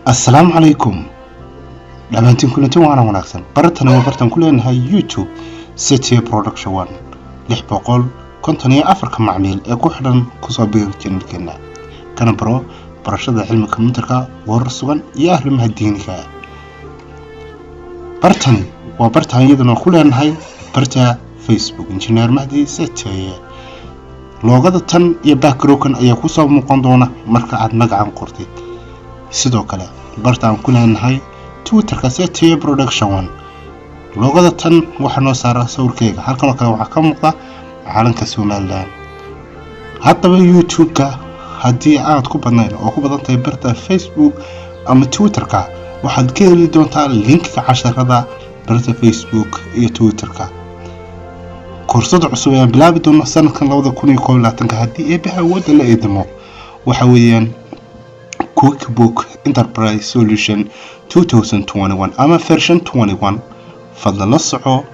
Assalaamu calaykum dhammaantiin, kulanti waana wanaagsan. Bartani waa bartan ku leenahay YouTube, City Production One. 654-ka macmiil ee ku xidhan kusoo biir channelkeena, kana baro barashada cilmiga kombiyuutarka, warar sugan iyo arrimaha diiniga. Bartani waa bartaan iyaduna ku leenahay barta Facebook, Injineer Mahdi Seteye. Logoda tan iyo backgroundkan ayaa kusoo muuqan doona marka aad magacan qortid. Sidoo kale barta aan ku leenahay Twitterka, Seteye Production One, logoda tan waxaa noo saara sawirkeyga. Halkan oo kale waxaa ka muuqda calanka Somaliland. Haddaba YouTube-ka haddii aad ku badnayn oo ku badan tahay barta Facebook ama Twitterka, waxaad ka heli doontaa linkiga casharada barta Facebook iyo Twitterka. Koorsada cusub ayaan bilaabi doono sanadkan 2021-ka, haddii Eebaha awoodda la eedamo, waxa weeyaan QuickBook Enterprise Solution 2021 ama version 21. Fadlan la soco.